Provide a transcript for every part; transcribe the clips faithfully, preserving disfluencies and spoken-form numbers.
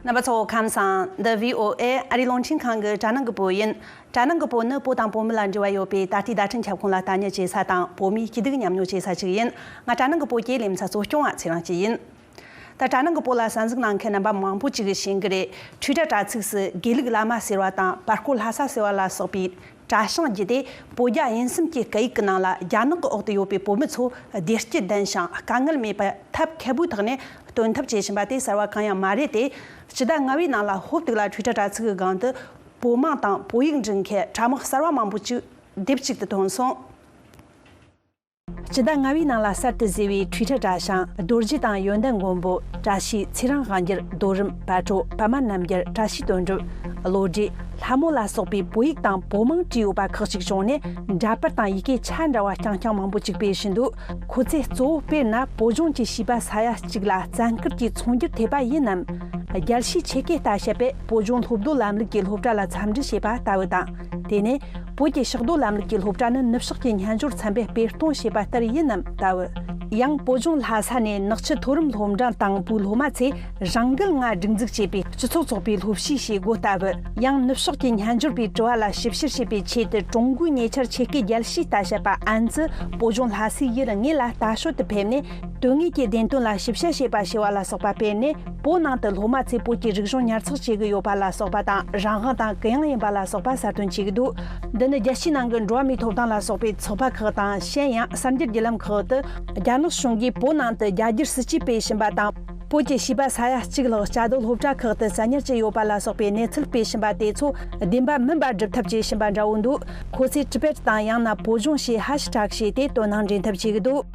རྣམ་པ་ཚོ་ཁམས་བཟང་། འདི་བྷི་ཨོ་ཨེ་ཨ་རིའི་རླུང་འཕྲིན་ཁང་གི་དྲ་ནང་གི་བོད་ཡིན། དྲ་ནང་གི་བོད་ནི་བོད་དང་བོད་མི་ལ་འབྲེལ་བ་ཡོད་པའི་ད་ལྟའི་བརྡ་འཕྲིན་ཁྱབ་ཁོངས་ལ་ལྟ་ཉན་བྱེད་ས་དང་བོད་མིའི་སྐྱིད་སྡུག་མཉམ་མྱོང་བྱེད་ས་ཞིག་ཡིན། ང་དྲ་ནང་གི་བོད་ཀྱི་ལས་མི་ཚོགས་གཙོ་སྐྱོང་བ་ཚེ་རིང་སྐྱིད་ཡིན། ད་དྲ་ནང་གི་བོད་ལ་གསན་གཟིགས་གནང་མཁན་རྣམ་པ་མང་པོ་ཅིག་གིས་ཤེས་ཀྱི་རེད། ཊུའི་ཊར་དྲ་ཚིགས་སུ་དགེ་ལུགས་བླ་མ་ཟེར་བ་དང་བར་སྐོར་ལྷ་ས་ཟེར་བ་ལ་སོགས་པའི་དྲ་བྱིངས་བརྒྱུད་དེ་བོད་རྒྱ་དབྱིན་གསུམ་གྱི་སྐད་ཡིག་གི་ནང་ལ་རྒྱ་ནག་གི་འོག་ཏུ་ཡོད་པའི་བོད་མི་ཚོ་བདེ་སྐྱིད་ལྡན་ཞིང་དཀའ་ངལ་མེད་པར་ཐབས་མཁས་པོའི་ཐོག་ནས་སྟོན་ཐབས་བྱེད་བཞིན་པ་དེ་གསར་བ་གང་ཡང་མ་རེད་དེ། སྤྱི་ཟླ་ལྔ་པའི་ནང་ལ་ཧོབ་ཏིག་ལ་ཊུའི་ཊར་དྲ་ཚིགས་ཀྱི་སྒང་དུ་བོད་དམངས་དང་བོད་ཡིག་འབྲི་མཁན་དྲ་དམག་གསར་བ་མང་པོ་ཅིག་སྡེབ་གཅིག་ཏུ་ཐོན་སོང་། སྤྱི་ཟླ་ལྔ་པའི་ནང་ལ་གསར་དུ་བཟོས་པའི་ཊུའི་ཊར་དྲ་བྱིངས་རྡོ་རྗེ་དང་ཡོན་ཏན་མགོན་པོ། བཀྲ་ཤིས་ཚེ་རིང་དབང་རྒྱལ། རྡོ་རིམ་བལ་བྲོ། པདྨ་རྣམ་རྒྱལ། བཀྲ་ཤིས་དོན་གྲུབ། བློ་གྲོས། ལྷ་མོ་ལ་སོགས་པའི་བོད་ཡིག་དང་བོད་དམངས་བྲིས་ཡོད་པ་ཁག་ཅིག་བྱུང་ནས་འདྲ་པར་དང་ཡི་གེ་ཆ་འདྲ་བ་རྐྱང་རྐྱང་མང་པོ་ཅིག་སྤེལ་བཞིན་འདུག་ཁོ་ཚོས་གཙོ་བོ་དཔེར་ན་བོད་ལྗོངས་ཀྱི་བྱིས་པ་ས་ཡ་གཅིག་ལ་བཙན་སྐུལ་གྱིས་ཚོང་སྒྱུར་ཐེབས་པ་ཡིན་ནམ། རྒྱལ་སྤྱིའི་ཆེད་སྐད་ལྟ་བཤལ་པས་བོད་ལྗོངས་སློབ་དོན་ལམ་ལུགས་ཀྱི་སློབ་གྲྭ་ལ་འཚམས་འདྲི་བྱས་པ་ལྟ་བུ་དང་། དེ་ནས་བོད་ཀྱི་ཕྱག་རྡོར་ལམ་ལུགས་ཀྱི་སློབ་གྲྭ་ནི་ནུབ་ཕྱོགས་ཀྱི་སྨྱན་སྦྱོར་ཚན་པས་སྤེལ་གཏོང་བྱས་པ་ལྟར་ཡིན་ནམ་ལྟ་བུ། ཡང་བོད་ལྗོངས་ལྷ་ས་ནས་ནག་ཆུ་མཐོ་རིམ་སློབ་འབྲིང་དང་པོའི་སློབ་མ་ཚོས་རང་འགུལ་ངང་སྒྲིག་འཛུགས་བྱས་པའི་སྤྱི་ཚོགས་ཚོགས་པའི་སློབ་གཞིས་བྱེད་སྒོ་ལྟ་བུ། ཡང་ནུབ་ཕྱོགས་ཀྱི་སྨྱན་སྦྱོར་པའི་དྲི་བ་ལ་ཞིབ་བཤེར་བྱེད་པའི་ཆེད་དུ་ཀྲུང་གོའི་ཉེ་ཆར་ཆེད་སྐད་རྒྱལ་སྤྱིའི་ལྟ་བཤལ་པ་ཨན་ཙི་བོད་ལྗོངས་ལྷ་སའི་ཡུལ་དངོས་ལ་ལྟ་སྐོར་དུ་ཕེབས་ནས། དོན་དངོས་ཀྱི་བདེན་དོན་ལ་ཞིབ་དཔྱད་བྱེད་པ་ཞེས་པ་ལ་སོགས་པ་སྤེལ་ནས། བོད་ནང་དུ་སློབ་མ་ཚོས་བོད་ཀྱི་རིག་གཞུང་ཉར་ཚགས་བྱེད་ཀྱི་ཡོད་པ་ལ་སོགས་པ་དང་། རང་དབང་དང་གུ་ཡངས་ཡིན་པ་ལ་སོགས་པ་གསལ་སྟོན་བྱེད་ཀྱི་འདུག་འདི་ནི་རྒྱལ་སྤྱིའི་ནང་གི་འགྲོ་བ་མིའི་ཐོབ་ཐང་ལ་སོགས་པའི་ཚོགས་པ་ཁག་དང་། གཞན་ཡང་གསར་འགྱུར་བརྒྱུད་ལམ་ཁག་ཏུ་རྒྱ་ནག་གཞུང་གིས་བོད་ནང་དུ་རྒྱ་སྒྱུར་སྲིད་ཇུས་སྤེལ་བཞིན་པ་དང་། བོད་ཀྱི་བྱིས་པ་ས་ཡ་གཅིག་ལྷག་བཅའ་སྡོད་སློབ་གྲྭ་ཁག་ཏུ་བཙན་ཉར་བྱས་ཡོད་པ་ལ་སོགས་པའི་གནས་ཚུལ་སྤེལ་བཞིན་པ་དེ་ཚོ་བདེན་པ་མིན་པ་སྒྲུབ་ཐབས་བྱེད་བཞིན་པ་འདྲ་བོ་འདུག་ཁོ་ཚོས་ཊི་བེཊ་དང་ཡང་ན་བོད་ལྗོངས་ཞེས་ཧེཤ་ཊེག་བྱས་ཏེ་དོ་སྣང་འདྲེན་ཐབས་བྱེད་ཀྱི་འདུག་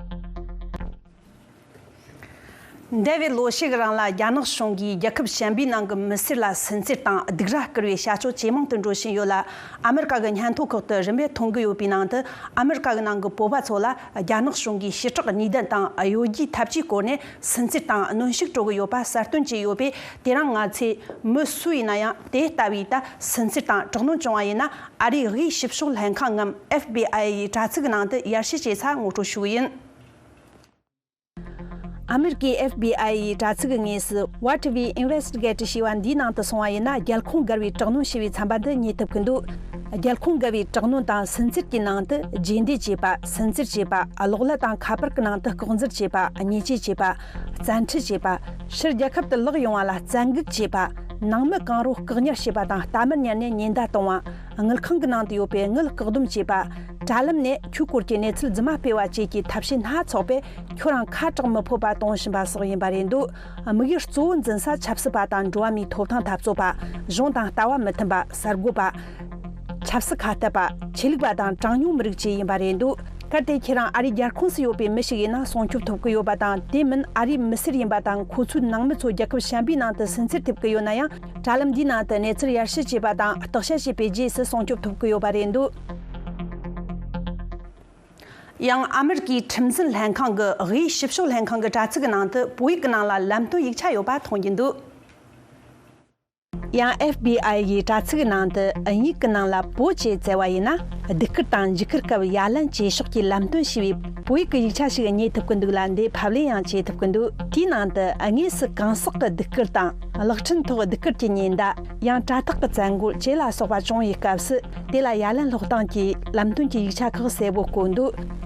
འདས་པའི་ལོ་ཤས་ཀྱི་རིང་ལ་རྒྱ་ནག་གཞུང་གིས་རྒྱལ་ཁབ་གཞན་པའི་ནང་གི་མི་སེར་ལ་སུན་གཙེར་དང་སྡིགས་ར་བསྐུལ་བའི་བྱ་སྤྱོད་ཇེ་མང་དུ་འགྲོ་བཞིན་ཡོད་ལ། ཨ་མི་རི་ཀ་གི་སྙན་ཐོ་ཁག་ཏུ་རིམ་པས་མཐོང་གི་ཡོད་པའི་ནང་དུ། ཨ་མི་རི་ཀ་གི་ནང་གི་བོད་པ་ཚོ་ལ་རྒྱ་ནག་གཞུང་གིས་ཞི་དྲག་ཉེས་དོན་དང་གཡོ་སྒྱུའི་ཐབས་ཇུས་སྐོར་ནས་སུན་གཙེར་དང་གནོན་ཤུགས་སྤྲོད་ཀྱི་ཡོད་པ་གསལ་སྟོན་བྱས་ཡོད་པས། དེ་རིང་ང་ཚོས་མི་སུ་ཡིན་ན་ཡང་དེ་ལྟ་བུའི་ད་སུན་གཙེར་དང་དྲག་གནོན་བྱུང་བ་ཡིན་ན། ཨ་རིའི་དབུས་ཞིབ་ཕྱོགས་ལྷན་ཁང་ངམ་ཨེཕ་བྷི་ཨའི་ཡི་དྲ་ཚིགས་ནང་དུ་ཡར་ཞུ་བྱེད་ས་ངོ་སྤྲོད་ཞུ་གི་ཡིན། ཨ་མེ་རི་ཀའི་ཨེཕ་བྷི་ཨའི་ཡི་དྲ་ཚིགས་ཀྱི་ངོས་སུ། What we investigate ཞེས་པ་འདིའི་ནང་དུ་སོང་བ་ཡིན་ན། རྒྱལ་ཁོངས་བརྒལ་བའི་དྲག་གནོན་ཞེས་པའི་ཚན་པ་འདི་རྙེད་ཐུབ་ཀྱི་འདུག་རྒྱལ་ཁོངས་བརྒལ་བའི་དྲག་གནོན་དང་སུན་གཙེར་གྱི་ནང་དུ། རྗེས་འདེད་བྱས་པ། སུན་གཙེར་བྱས་པ། གློག་ཀླད་དང་ཁ་པར་གྱི་ནང་དུ་ལྐོག་འཛུལ་བྱས་པ། ཉེས་ཆད་བཅད་པ། བཙན་ཁྲིད་བྱས་པ། ཕྱིར་རྒྱལ་ཁབ་ཏུ་ལོག་ཡོང་བ་ལ་བཙན་འགུག་བྱས་པ། ནང་མི་གང་རུང་བཀག་ཉར་བྱས་པ་དང་། རྟ་དམར་ཉར་ནས་ཉེན་བརྡ་གཏོང་བ། དངུལ་ཁང་གི་ནང་དུ་ཡོད་པའི་དངུལ་བཀག་སྡོམ་བྱས་པ། དྲ་ལམ་ནས་ཁྱོའི་སྐོར་གྱི་གནས་ཚུལ་རྫུན་མ་སྤེལ་བ་བཅས་ཀྱི་ཐབས་ཤེས་སྣ་ཚོགས་པས་ཁྱོད་རང་ཁ་གྲག་མི་ཕོད་པ་གཏོང་བཞིན་པ་སོགས་ཡིན་པ་རེད་འདུག་དམིགས་ཡུལ་གཙོ་བོ་འཛིན་ས་ཆབ་སྲིད་པ་དང་འགྲོ་བ་མིའི་ཐོབ་ཐང་འཐབ་རྩོད་པ། གཞུང་དང་ལྟ་བ་མི་མཐུན་པ། གསར་འགོད་པ། ཆབ་སྲིད་ཁ་གཏད་པ། ཆོས་ལུགས་པ་དང་གྲངས་ཉུང་མི་རིགས་བཅས་ཡིན་པ་རེད་འདུག་གལ་ཏེ་ཁྱེད་རང་ཨ་རིའི་རྒྱལ་ཁོངས་སུ་ཡོད་པའི་མི་ཞིག་ཡིན་ན་སྲུང་སྐྱོབ་ཐོབ་ཀྱི་ཡོད་པ་དང་། དེ་མིན་ཨ་རིའི་མི་སེར་ཡིན་པ་དང་། ཁོ་ཚོའི་ནང་མི་ཚོ་རྒྱལ་ཁབ་གཞན་པའི་ནང་དུ་སུན་གཙེར་ཐེབས་ཀྱི་ཡོད་ན་ཡང་། དྲ་ལམ་འདིའི་ནང་དུ་གནས་ཚུལ་ཡར་ཞུ་བྱས་པ་དང་བརྟག་དཔྱད་བྱས་པའི་རྗེས་སུ་སྲུང་སྐྱོབ་ཐོབ་ཀྱི་ཡོད་པ་རེད་འདུག་ཡང་ཨ་མེ་རི་ཀའི་ཁྲིམས་འཛིན་ལྷན་ཁང་གི་དབུས་ཞིབ་ཕྱོགས་ལྷན་ཁང་གི་དྲ་ཚིགས་ཀྱི་ནང་དུ་བོད་ཡིག་གི་ནང་ལ་ལམ་སྟོན་ཡིག་ཆ་ཡོད་པ་མཐོང་རྒྱུ་འདུག་ཡང་ཨེཕ་བྷི་ཨའི་ཡི་དྲ་ཚིགས་ནང་དུ་དབྱིན་ཡིག་གི་ནང་ལ་བོད་ཅེས་བཙལ་བ་ཡིན་ན། སྡིགས་སྐུལ་དང་འཇིགས་སྐུལ་སྐབས་ཡ་ལན་བྱེད་ཕྱོགས་ཀྱི་ལམ་སྟོན་ཞེས་པའི་བོད་ཡིག་གི་ཡིག་ཆ་ཞིག་རྙེད་ཐུབ་ཀྱི་འདུག་ལ། འདི་ཕབ་ལེན་ཡང་བྱེད་ཐུབ་ཀྱི་འདུག་དེའི་ནང་དུ་དངོས་སུ་གང་ཟག་གི་སྡིགས་སྐུལ་དང་། གློག་འཕྲིན་ཐོག་སྡིགས་སྐུལ་གྱི་ཉེན་བརྡ། ཡང་དྲ་ཐག་གི་བཙན་རྒོལ་བཅས་ལ་སོགས་པ་བྱུང་བའི་སྐབས་སུ། དེ་ལ་ཡ་ལན་སློག་སྟངས་ཀྱི་ལམ་སྟོན་གྱི་ཡིག་ཆ་ཁག་གསལ་པོ་བཀོད་འདུག་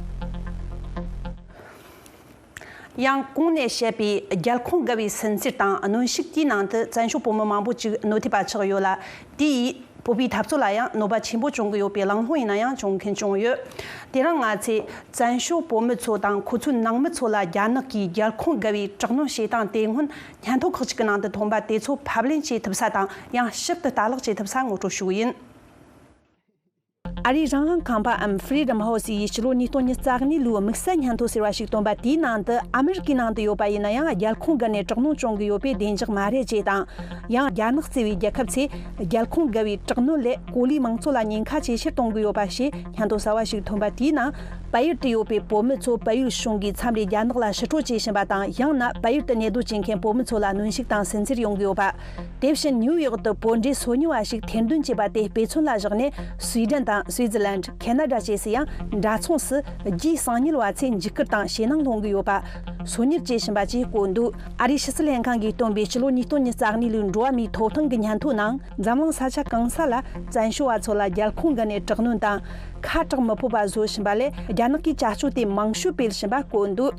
ཡང་གོང་ནས་བཤད་པའི་རྒྱལ་ཁོངས་བརྒལ་བའི་སུན་གཙེར་དང་གནོན་ཤུགས་དེའི་ནང་དུ་བཙན་བྱོལ་བོད་མི་མང་པོ་ཅིག་གནོད་ཐེབས་པ་ཆགས་ཡོད་ལ། དེ་ཡིས་བོད་པའི་འཐབ་རྩོད་ལ་ཡང་གནོད་པ་ཆེན་པོ་བྱུང་གི་ཡོད་པའི་གླེང་སློང་ཡིན་ན་ཡང་བྱུང་མཁན་བྱུང་ཡོད། དེ་རིང་ང་ཚོས་བཙན་བྱོལ་བོད་མི་ཚོ་དང་ཁོ་ཚོའི་ནང་མི་ཚོ་ལ་རྒྱ་ནག་གིས་རྒྱལ་ཁོངས་བརྒལ་བའི་དྲག་གནོན་བྱེད་སྟངས་དེ་སྔོན་སྙན་ཐོ་ཁག་ཅིག་གི་ནང་དུ་ཐོན་པ་དེ་ཚོ་ཕབ་ལེན་བྱེད་ཐུབ་ས་དང་། ཡང་ཞིབ་ཏུ་ལྟ་ཀློག་བྱེད་ཐུབ་ས་ངོ་སྤྲོད་ཞུ་གི་ཡིན། ཨ་རིའི་རང་དབང་ཁང་པའམ་Freedom House ཡིས་ཕྱི་ལོ་ཉིས་སྟོང་ཉེར་གཉིས་ལོའི་དམིགས་བསལ་སྙན་ཐོ་ཟེར་བ་ཞིག་བཏོན་པ་དེའི་ནང་དུ། ཨ་མེ་རི་ཀའི་ནང་དུ་ཡོད་པ་ཡིན་ན་ཡང་རྒྱལ་ཁོངས་བརྒལ་ནས་དྲག་གནོན་བྱུང་གི་ཡོད་པས་བདེ་འཇགས་མ་རེད་ཅེས་དང་། ཡང་རྒྱ་ནག་བརྩེ་བའི་རྒྱལ་ཁབ་ཚོས་རྒྱལ་ཁོངས་བརྒལ་བའི་དྲག་གནོན་ལས་གོ་ལའི་མང་ཚོགས་ལ་ཉེན་ཁ་ཇེ་ཆེར་གཏོང་གི་ཡོད་པ་ཞེས་སྙན་ཐོ་གསར་བ་ཞིག་ཐོན་པ་དེའི་ནང་། བལ་ཡུལ་དུ་ཡོད་པའི་བོད་མི་ཚོ་བལ་ཡུལ་གཞུང་གིས་མཚམས་རེ་རྒྱ་ནག་ལ་ཕྱི་དྲོ་བྱེད་བཞིན་པ་དང་། ཡང་ན་བལ་ཡུལ་དུ་གནས་སྡོད་བྱེད་མཁན་བོད་མི་ཚོ་ལ་གནོན་ཤུགས་དང་སུན་གཙེར་ཡོང་གི་ཡོད་པ། དེ་བཞིན་ནིའུ་ཡོག་ཏུ་བོད་འབྲེལ་སོ་ཉུལ་བ་ཞིག་ཐེར་འདོན་བྱས་པ་དེ་དཔེ་མཚོན་ལ་བཞག་ནས། སུའེ་ཌེན་དང་ སུའི་ཙི་ལན། ཁེ་ན་ཌ་བཅས་སུ་ཡང་འདྲ་མཚུངས་སུ་རྒྱུའི་གསང་ཉུལ་བ་ཚོས་འཇིགས་སྐུལ་དང་ཞེད་སྣང་སློང་གི་ཡོད་པ། སོ་ཉུལ་བྱེད་བཞིན་པ་བཅས་བཀོད་འདུག་ཨ་རིའི་ཕྱི་སྲིད་ལྷན་ཁང་གིས་བཏོན་པའི་ཕྱི་ལོ་ཉིས་སྟོང་ཉི་ཤུ་རྩ་གཉིས་ལོའི་འགྲོ་བ་མིའི་ཐོབ་ཐང་གི་སྙན་ཐོ་ནང་། འཛམ་གླིང་ས་ཆ་གང་ས་ལ་བཙན་བྱོལ་བ་ཚོ་ལ་རྒྱལ་ཁོངས་ཀྱི་ནས་དྲག་གནོན་དང་། ཁ་གྲག་མི་ཕོད་པ་བཟོ་བཞིན་པ་ལས། རྒྱ་ནག་གིས་བྱ་སྤྱོད་དེ་མང་ཤོས་སྤེལ་བཞིན་པ་བཀོད་འདུག་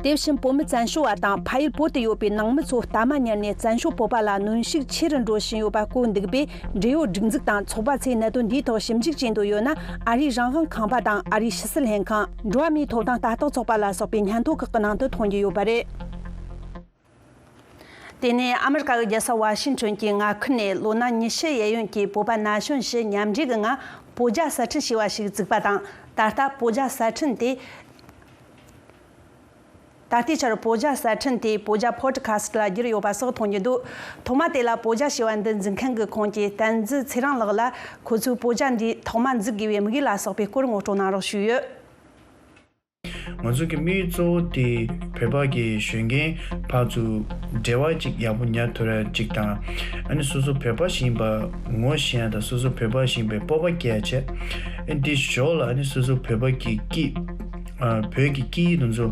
དེ་བཞིན་བོད་མི་བཙན་བྱོལ་བ་དང་ཕ་ཡུལ་བོད་དུ་ཡོད་པའི་ནང་མི་ཚོ་ལྟ་མ་ཉར་ནས་བཙན་བྱོལ་བོད་པ་ལ་གནོན་ཤུགས་ཆེ་རུ་འགྲོ་བཞིན་ཡོད་པ་བཀོད་འདུག་པས། འབྲེལ་ཡོད་སྒྲིག་འཛུགས་དང་ཚོགས་པ་ཚོས་གནད་དོན་འདིའི་ཐོག་ཞིབ་འཇུག་བྱེད་འདོད་ཡོད་ན། ཨ་རིའི་རང་དབང་ཁང་པ་དང་ཨ་རིའི་ཕྱི་སྲིད་ལྷན་ཁང་། འགྲོ་བ་མིའི་ཐོབ་ཐང་ལྟ་རྟོག་ཚོགས་པ་ལ་སོགས་པའི་སྙན་ཐོ་ཁག་གི་ནང་དུ་མཐོང་རྒྱུ་ཡོད་པ་རེད། དེ་ནས་ཨ་མི་རི་ཀ་གི་རྒྱལ་ས་ཝ་ཤིང་ཊོན་གྱི་མངའ་ཁུལ་ནས་ལོ་ན་ཉི་ཤུ་གཡས་གཡོན་གྱི་བོད་པ་ན་གཞོན་བཞི་མཉམ་འབྲེལ་གྱི་ངང་བོད་རྒྱ་གསར་འཕྲིན་ཞེས་པ་ཞིག་བཙུགས་པ་དང་། ད་ལྟ་བོད་རྒྱ་གསར་འཕྲིན་དེ། ད་ལྟའི་ཆར་བོད་རྒྱ་གསར་འཕྲིན་དེ་བོད་རྒྱ་ཕོ་ཌི་ཁ་སི་ཊི་ལ་བསྒྱུར་ཡོད་པ་སོགས་མཐོང་རྒྱུ་འདུག་ཐོག་མ་དེ་ལ་བོད་རྒྱ་ཞེས་པ་འདི་འཛིན་མཁན་གྱི་ཁོངས་ཀྱི་བསྟན་འཛིན་ཚེ་རིང་ལགས་ལ། ཁོ་ཚོས་བོད་རྒྱ་འདི་ཐོག་མ་འཛུགས་དགོས་པའི་དམིགས་ཡུལ་ལ་སོགས་པའི་སྐོར་ངོ་སྤྲོད་གནང་རོགས་ཞུས་ཡོད། ང་ཚོ་གི་དམིགས་ཡུལ་གཙོ་བོ་དེ་བོད་པ་གི་གཞོན་སྐྱེས་ཕར་ཚུར་འབྲེལ་བ་ཅིག་ཡག་པོ་ཉར་ཐུབ་ཡ་ཅིག་དང་། ཨ་ནི་སོ་སོ་བོད་པ་ཞིག་ཡིན་པ་ངོ་ཤེས་ཡ་དང་། སོ་སོ་བོད་པ་ཞིག་ཡིན་པའི་སྤོབས་པ་སྐྱེ་ཡ་བྱས། ཨ་ནི་འདི་ཞོར་ལ་ཨ་ནི་སོ་སོ་བོད་པ་གི་སྐད། ཨ་བོད་ཀྱི་སྐད་ཡིག་དེ་ཚོ་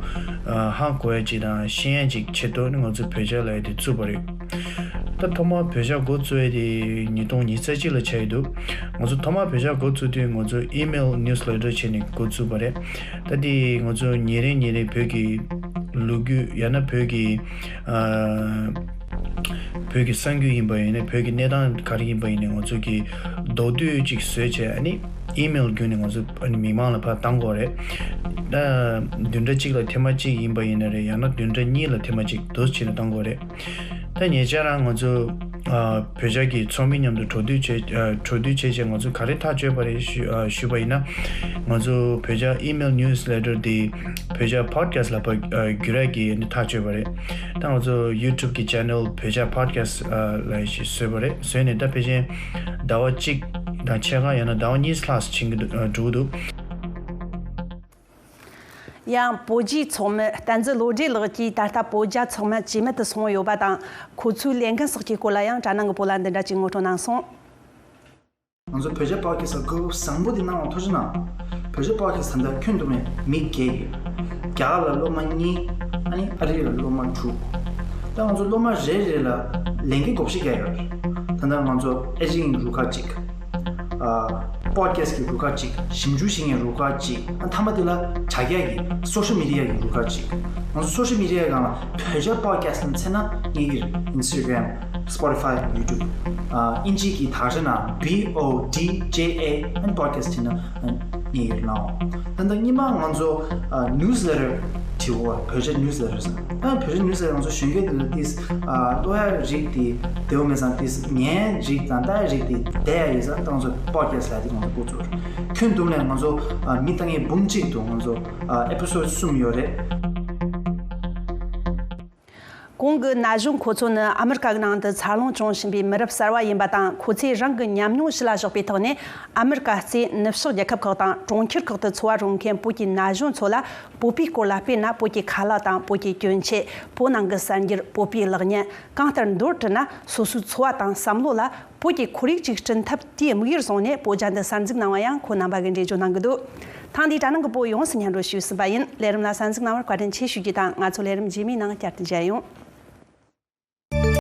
ཨ་ཧ་གོ་ཡ་ཅིག་དང་ཤེས་ཡ་ཅིག་ཆེད་དུ་ཨ་ནི་ང་ཚོ་བོད་རྒྱ་ལབ་ཡ་དེ་བཙུགས་པ་རེད། ད་ཐོག་མར་བོད་རྒྱ་འགོ་བཙུགས་ཡ་དེ་ཉིས་སྟོང་ཉི་ཤུ་རྩ་གཅིག་ལ་ཆགས་ཡོད་འདུག་ང་ཚོ་ཐོག་མར་བོད་རྒྱ་འགོ་བཙུགས་དུས་ང་ཚོ་ཨི་མེལ་ནིའུ་སི་ལེ་ཊར་བྱས་ནས་འགོ་བཙུགས་པ་རེད། ད་དེ་ང་ཚོ་ཉིན་རེ་ཉིན་རེ་བོད་ཀྱི་ལོ་རྒྱུས། ཡང་ན་བོད་ཀྱི་ཨ་བོད་ཀྱི་གསར་འགྱུར་ཡིན་པ་ཡིན་ན། བོད་ཀྱི་གནས་སྟངས་ག་རེ་ཡིན་པ་ཡིན་ན། ང་ཚོ་གི་མདོར་བསྡུས་ཅིག་བཟོས་བྱས། ཨ་ནི་ཨི་མེལ་བརྒྱུད་ནས་ང་ཚོ་ཨ་ནི་མི་མང་ལ་ཕར་བཏང་དགོས་རེད། ད་བདུན་ཕྲག་གཅིག་ལ་ཐེངས་མ་གཅིག་ཡིན་པ་ཡིན་ན་རེད། ཡང་ན་བདུན་ཕྲག་གཉིས་ལ་ཐེངས་མ་གཅིག་འདུག་སེ་བྱས་ནས་བཏང་དགོས་རེད། ད་ཉེ་ཆར་རང་ང་ཚོ་ཨ་བོད་རྒྱ་གི་ཚོགས་མི་མཉམ་དུ་གྲོས་བསྡུར་བྱས། ཨ་གྲོས་བསྡུར་བྱས་བྱས་ང་ཚོ་ག་རེ་ཐག་གཅོད་པ་རེད་ཞུ་ཨ་ཞུས་པ་ཡིན་ན། ང་ཚོ་བོད་རྒྱ་ཨི་མེལ་ནིའུ་སི་ལེ་ཊར་དེ་བོད་རྒྱ་ཕོ་ཌི་ཁ་སི་ཊི་ལ་ཕར་ཨ་བསྒྱུར་ཡ་གི་ཐག་གཅོད་པ་རེད། ད་ང་ཚོ་ཡུ་ཊུབ་གི་ཆེ་ནལ་བོད་རྒྱ་ཕོ་ཌི་ཁ་སི་ཊི་ཨ་ལབ་ཞིག་བཟོས་པ་རེད། བཟོས་ནས་ད་ཕལ་ཆེར་ཟླ་བ་གཅིག་དང་ཕྱེད་ཀ། ཡང་ན་ཟླ་བ་གཉིས་ལྷག་ཙམ་ཕྱིན་གྱི་འདུག་ཨ་འགྲོ་གི་འདུག་ཡང་བོད་རྒྱའི་ཚོགས་མི་བསྟན་འཛིན་བློ་གྲོས་ལགས་ཀྱིས་ད་ལྟ་བོད་རྒྱ་ཚང་མ་ཇེ་མེད་དུ་སོང་ཡོད་པ་དང་། ཁོ་ཚོའི་ལས་འགན་སོགས་ཀྱི་སྐོར་ལ་ཡང་དྲ་ནང་གི་བོད་ལ་འདི་འདྲ་ཅིག་ངོ་སྤྲོད་གནང་སོང་། ང་ཚོ་བོད་རྒྱ་ཕོ་ཌི་ཁ་སི་ཊི་གོ་སྐབས་བཟང་པོ་འདི་གནང་བ་ཐུགས་རྗེ་གནང་། བོད་རྒྱ་ཕོ་ཌི་ཁ་སི་ཊི་ད་ལྟ་ཁྱོན་བསྡོམས་ནས་མི་བརྒྱད་ཡོད། རྒྱ་གར་ལ་སློབ་མ་གཉིས། ཨ་ནི་ཨ་རི་ལ་སློབ་མ་དྲུག་ད་ང་ཚོ་སློབ་མ་རེ་རེ་ལ་ལས་འགན་བགོ་བཤའ་རྒྱག་ཡོད་རེད། ད་ལྟ་ང་ཚོ་ཨེ་ཌི་ཊིང་རུ་ཁག་གཅིག་ཨ་ཕོ་ཌི་ཁ་སི་ཊི་གི་རུ་ཁག་གཅིག་ཞིབ་འཇུག་བྱེད་མཁན་རུ་ཁག་གཅིག་ཨ་མཐའ་མ་དེ་ལ་དྲ་རྒྱ་གི་སོ་ཤལ་མི་ཌི་ཡ་གི་རུ་ཁག་གཅིག་ང་ཚོ་སོ་ཤལ་མི་ཌི་ཡ་སྒང་ལ་བོད་རྒྱ་ཕོ་ཌི་ཁ་སི་ཊི་ལ་མཚོན་ན་ངེད་ཀྱི་ཨིན་སི་ཊ་གྷ་རམ། Spotify, YouTube། ཨ་ཨིན་ཇི་གི་དག་ཆ་ནང་B O D J A ཨན་ཕོ་ཌི་ཁ་སི་ཊི་ནང་ཨ་ངེད་ཀྱི་ལའོ། ད་ལྟ་སྔོན་མ་ང་ཚོ་ཨ་ནིའུ་སི་ལེ་ཊར་བྲིས་པ། བོད་རྒྱ་ནིའུ་སི་ལེ་ཊར་ཟེར། ཨ་བོད་རྒྱ་ནིའུ་སི་ལེ་ཊར་ང་ཚོ་གཞོན་སྐྱེས་དེ་ལ་ཏིས་ཨ་ཀློག་ཡ་རིགས་དེ་བདེ་པོ་མེད་ཙང་། ཏིས་ཉན་རིགས་དང་ལྟ་ཡ་རིགས་དེ་བདེ་ཡ་ཡོད་ཙང་། ད་ང་ཚོ་ཕོ་ཌི་ཁ་སི་ཊི་ལབ་དེ་ང་ཚོ་འགོ་བཙུགས་རེད། ཁྱོན་བསྡོམས་ནས་ང་ཚོ་ཨ་མི་ལྟ་མཁན་འབུམ་གཅིག་འདུག་ང་ཚོ་ཨ་ཨེ་པི་སོ་ཌི་གསུམ་ཡོད་རེད། གོང་གི་ན་གཞོན་ཁོ་ཚོ་ནི་ཨ་མི་རི་ཀ་གི་ནང་དུ་འཚར་ལོངས་བྱུང་བཞིན་པའི་མི་རབས་གསར་བ་ཡིན་པ་དང་། ཁོ་ཚོས་རང་གི་ཉམས་མྱོང་ཕྱི་ལ་བཞག་པའི་ཐོག་ནས། ཨ་མི་རི་ཀ་གཙོས་ནུབ་ཕྱོགས་རྒྱལ་ཁབ་ཁག་དང་གྲོང་ཁྱེར་ཁག་ཏུ་འཚོ་བ་རོལ་མཁན་བོད་ཀྱི་ན་གཞོན་ཚོ་ལ། བོད་པའི་སྐོར་ལ་དཔེར་ན། བོད་ཀྱི་ཁ་ལག་དང་། བོད་ཀྱི་གྱོན་ཆས། བོད་ནང་གི་གསར་འགྱུར། བོད་པའི་ལེགས་ཉེས། གང་ལྟར་མདོར་དྲིལ་ན། སོ་སོའི་འཚོ་བ་དང་བསམ་བློ་ལ་བོད་ཀྱི་ཁོར་ཡུག་ཅིག་བསྐྲུན་ཐབས་དེའི་དམིགས་ཡུལ་བཟུང་ནས། བོད་རྒྱ་འདི་གསར་འཛུགས་གནང་བ་ཡང་ཁོང་རྣམ་པ་གིས་འགྲེལ་བརྗོད་གནང་གི་འདུག་ཐེངས་འདིའི་དྲ་ནང་གི་བོད་ཡོངས་སུ་སྙན་སྒྲོན་ཞུས་ཟིན་པ་ཡིན། ལས་རིམ་ལ་གསན་གཟིགས་གནང་བར་བཀའ་དྲིན་ཆེ་ཞུ་རྒྱུ་དང་། ང་ཚོ་ལས་རིམ་རྗེས་མའི་ནང་བསྐྱར་དུ་མཇལ་ཡོང་།